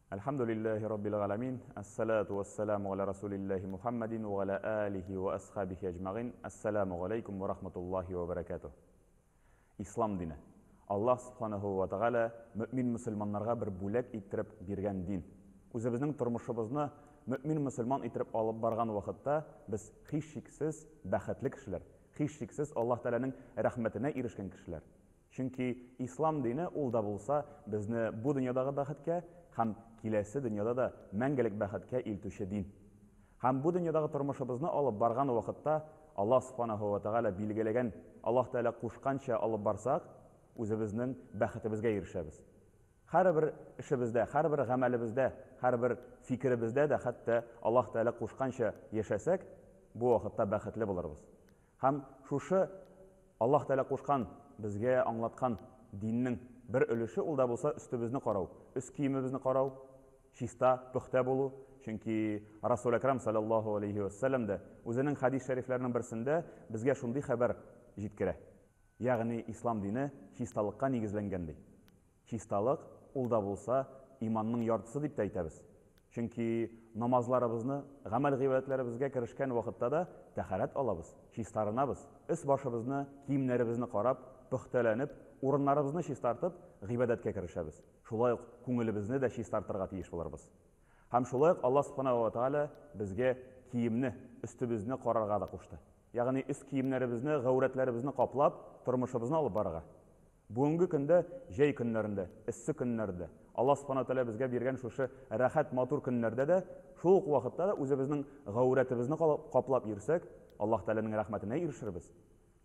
Әлхәмдүлилләһи раббил галәмин, әссәлату вәссәламу галә расулилләһи Мухаммадин ва галә алихи ва асхабихи әҗмәгыйн. Әссәламу галәйкүм ва рахматуллаһи ва бәрәкәтүһ. Ислам дине. Аллаһ субханаһу ва тәгалә мөэмин мөселманнарга бер бүләк иттереп биргән дин. Үзебезнең тормышыбызны мөэмин мөселман иттереп алып барган вакытта без һичшиксез бәхетле кешеләр, һичшиксез Аллаһ Тәгаләнең рәхмәтенә ирешкән кешеләр. Чөнки ислам дине ул да булса безне бу дөньядагы бәхеткә һәм киләсе дөньяда да мәңгелек бәхеткә илтүче дин. Һәм бу дөньядагы тормышыбызны алып барган вакытта Аллаһ Субханаһу ва Тәгалә билгеләгән, Аллаһ Тәгалә кушканча алып барсак, үзебезнең бәхетебезгә ирешәбез. Һәрбер эшебездә, һәрбер гамәлебездә, һәрбер фикеребездә дә хәтта Аллаһ Тәгалә кушканча яшәсәк, бу вакытта бәхетле булырбыз. Һәм шушы Аллаһ Тәгалә кушкан, безгә аңлаткан диннең бер өлеше ул да булса өстебезне карау, өс киемебезне карау, чиста, пөхтә булу. Чөнки Расул Әкрам салләллаһу алейһи вә сәлләм дә үзенең хәдис шәрифләренең берсендә безгә шундый хәбәр җиткерә. Ягъни ислам дине чисталыкка нигезләнгән ди. Чисталык, ул да булса, иманның яртысы дип тә әйтәбез. Чөнки намазларыбызны, гамәл-гыйбадәтләребезгә керешкән вакытта да тәһарәт алабыз, чистарынабыз, өс-башыбызны, киемнәребезне карап, пөхтәләнеп, урыннарыбызны чистартып, гыйбадәткә керешәбез. Шулай ук күңелебезне дә чистартырга тиеш булырбыз. Һәм шулай ук Аллаһ Субханаһу ва Тәгалә безгә киемне, өстебезне карарга да кушты. Ягъни өс киемнәребезне, гаурәтләребезне каплап, тормышыбызны алып барырга. Бүгенге көндә, җәй көннәрендә, эссе көннәрдә, Аллаһ Субхана Тәгалә безгә биргән шушы рәхәт, матур көннәрдә дә, шул ук вакытта да үзебезнең гаурәтебезне каплап йөрсәк, Аллаһ Тәгаләнең рәхмәтенә ирешербез.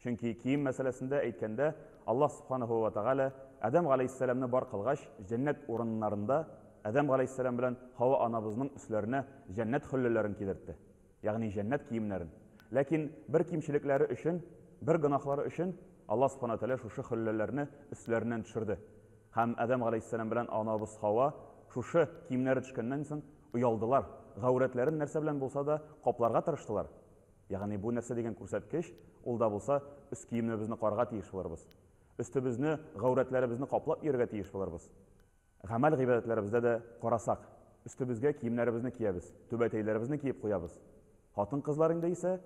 Чөнки кием мәсьәләсендә әйткәндә, Аллаһ Субханаһу ва Тәгалә Адәм галәйһиссәламне бар кылгач, җәннәт урыннарында Адәм галәйһиссәлам белән Һава анабызның өсләренә җәннәт хөлләләрен кидертте. Ягъни җәннәт киемнәрен. Ләкин бер кимчелекләре өчен, бер гөнаһлары өчен Аллаһ Субхана Тәгалә шушы хөлләләрне өсләреннән төшерде. Һәм Адәм галәйһиссәлам белән анабыз Хава шушы киемнәре төшкәннән соң оялдылар, гаурәтләрен нәрсә белән булса да капларга тырыштылар. Ягъни бу нәрсә дигән күрсәткеч, ул да булса өс киемнебезне карарга тиеш булырбыз. Өстебезне, гаурәтләребезне каплап йөрергә тиеш булырбыз. Гамәл-гыйбадәтләребездә дә карасак, өстебезгә киемнәребезне киябез, түбәтәйләребезне киеп куябыз. Хатын-кызлар инде исә,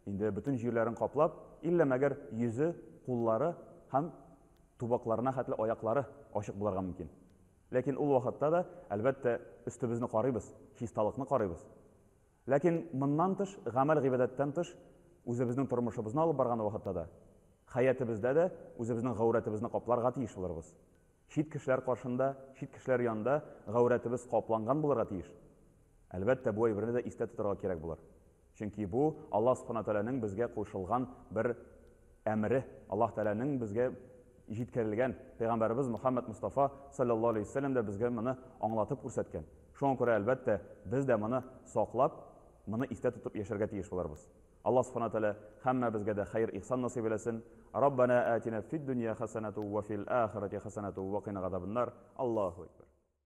инде бөтен җирләрен каплап, иллә мәгәр йөзе, куллары һәм тубакларына хәтле аяклары ачык булырга мөмкин. Ләкин ул вакытта да, әлбәттә, өстебезне карыйбыз, чисталыкны карыйбыз. Ләкин моннан тыш, гамәл-гыйбадәттән тыш, үзебезнең тормышыбызны алып барган вакытта да, хәятебездә дә үзебезнең гаурәтебезне капларга тиеш булырбыз. Чит кешеләр каршында, чит кешеләр янында гаурәтебез капланган булырга тиеш. Әлбәттә, бу әйберне дә истә тотарга кирәк булыр. Чөнки бу Аллаһ Субхана Тәгаләнең безгә кушылган бер әмере, Аллаһ Тәгаләнең безгә җиткерелгән, пәйгамбәребез Мөхәммәд Мостафа салләллаһу алейһи ва сәлләм дә безгә моны аңлатып күрсәткән. Шуңа күрә, әлбәттә, без дә моны саклап, моны истә тотып яшәргә тиеш булырбыз. Аллаһ Субхана Тәгалә һәммәбезгә дә хәер-ихсан насыйп әйләсен. Раббана атина фид дөнья хәсәнәту ва фил ахирати хәсәнәту ва кина газабаннар. Аллаһу әкбәр.